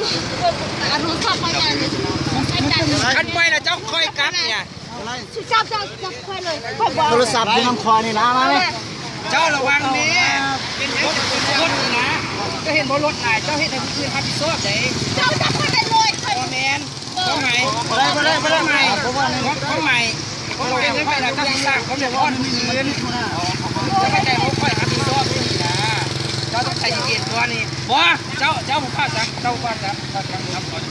ເອົາໂທລະສັບມາຢ່າງນີ້ ຄັນໄປແລ້ວເຈົ້າຄ່ອຍກັບນີ້ ຊິຈັບ ເຈົ້າຈັບຂ້ອຍເລີຍ ຂ້ອຍບໍ່ເອົາ ໂທລະສັບຢູ່ນຳຂ້ອຍນີ້ນະ ມາແມ່ ເຈົ້າລະວັງແດ່ ເປັນຫຍັງເປັນລົດນີ້ນະ ເຈົ້າເຫັນບໍ່ ລົດຫຼາຍ ເຈົ້າເຮັດໃຫ້ຜູ້ອື່ນຮັບຜິດຊອບໃດ ເຈົ້າຈັບຂ້ອຍໄປເລີຍ ຂ້ອຍບໍ່ແມ່ນ ຄວາມໝາຍ ບໍ່ໄດ້ ບໍ່ໄດ້ ບໍ່ໄດ້ ຄວາມໝາຍ ຄວາມໝາຍ ເຈົ້າເຮັດໃຫ້ຂ້ອຍນະ ເຈົ້າຊິສ້າງຄວາມເດືອດຮ້ອນໃຫ້ຜູ້ອື່ນ ເຈົ້າເຂົ້າໃຈບໍ່ ຂ້ອຍຮັບຜິດຊອບນີ້ນະ ເຈົ້າຕ້ອງໃຈເຢັນໆກ່ອນນີ້ ບໍ່ ເຈົ້າ ເຈົ້າບໍ່ພາດຊະ ເຈົ້າບໍ່ພາດຊະ ເຈົ້າໄປຮັບກ່ອນ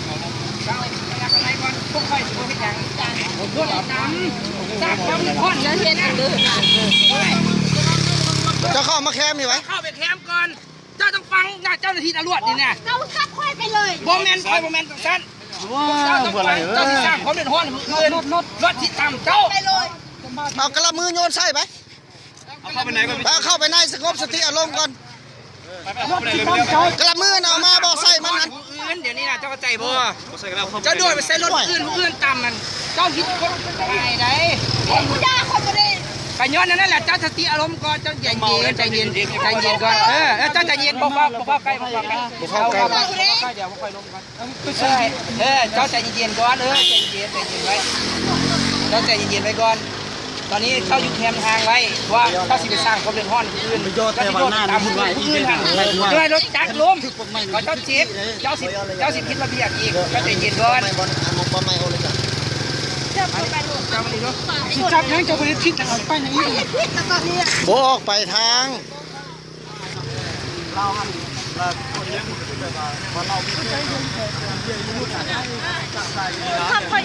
ເຈົ້າໄປຮັບຂ້າງໃນກ່ອນ ພວກຂ້ອຍຊິບໍ່ເຮັດຫຍັງ ລົດຕຳ ສ້າງຄວາມເດືອດຮ້ອນ ຢ່າເຮັດເດີ ເຈົ້າເຂົ້າມາແຄມນີ້ຫວາ ເຈົ້າເຂົ້າໄປແຄມກ່ອນ ເຈົ້າຕ້ອງຟັງນະ ເຈົ້າໜ້າທີ່ຕຳຫຼວດນີ້ນະ ເຈົ້າຈັບຂ້ອຍໄປເລີຍ ບໍ່ແມ່ນ ຂ້ອຍບໍ່ແມ່ນຈັ່ງຊັ້ນ ເຈົ້າຕ້ອງຟັງ ເຈົ້າຊິສ້າງຄວາມເດືອດຮ້ອນໃຫ້ຜູ້ອື່ນ ລົດຊິຕຳເຈົ້າ ໄປເລີຍ ເອົາກະລະມືໂຍນໃສ່ໄປ ເອົາເຂົ້າໄປໃນກ່ອນ ເອົາເຂົ້າໄປໃນ ສະຫງົບສະຕິອາລົມກ່ອນ ກະລະມືນະເອົາມາບໍ່ໃສ່ມັນຫັ້ນ ຜູ້ອື່ນ ດຽວນີ້ນະ ເຈົ້າເຂົ້າໃຈບໍ່ ເຈົ້າໂດດໄປໃສ່ລົດຜູ້ອື່ນ ຜູ້ອື່ນຕຳນັ້ນ ເຈົ້າຜິດກົດໝາຍໃດ ຂ້ອຍບໍ່ໄດ້ ຂ້ອຍບໍ່ໄດ້ ກະຍ້ອນນັ້ນແຫຼະ ເຈົ້າສະຕິອາລົມກ່ອນ ເຈົ້າໃຈເຢັນ ໃຈເຢັນ ໃຈເຢັນກ່ອນ ເອີ ເອີ ເຈົ້າໃຈເຢັນ ບໍ່ເຂົ້າ ບໍ່ເຂົ້າໃກ້ ບໍ່ເຂົ້າໃກ້ ບໍ່ເຂົ້າໃກ້ ບໍ່ເຂົ້າໃກ້ ດຽວຂ້ອຍລົມກ່ອນ ເອີ ເອີ ເຈົ້າໃຈເຢັນໆກ່ອນ ເອີ ໃຈເຢັນໆ ໃຈເຢັນໄວ້ ເຈົ້າໃຈເຢັນໆໄວ້ກ່ອນ ຕອນນີ້ເຈົ້າຢູ່ແຄມທາງໄວ້ ເພາະວ່າເຈົ້າຊິໄປສ້າງຄວາມເດືອດຮ້ອນໃຫ້ຜູ້ອື່ນ ເຈົ້າຊິໂດດຕາມຜູ້ອື່ນຫັ້ນ ເພື່ອໃຫ້ລົດຈັກລົ້ມ ເຈົ້າເຈັບ ເຈົ້າຊິ ເຈົ້າຊິຜິດລະບຽບອີກ ເຈົ້າໃຈເຢັນກ່ອນ ເຈົ້າມານີ້ເນາະ ຊິຈັບຫຍັງ ເຈົ້າບໍ່ໄດ້ຜິດຫຍັງ ໄປຫຍັງອີກ ບໍ່ອອກໄປທາງ ລາວຫັ້ນ ລະຄົນເຮັດຄືແບບວ່າ ວ່າລາວມີ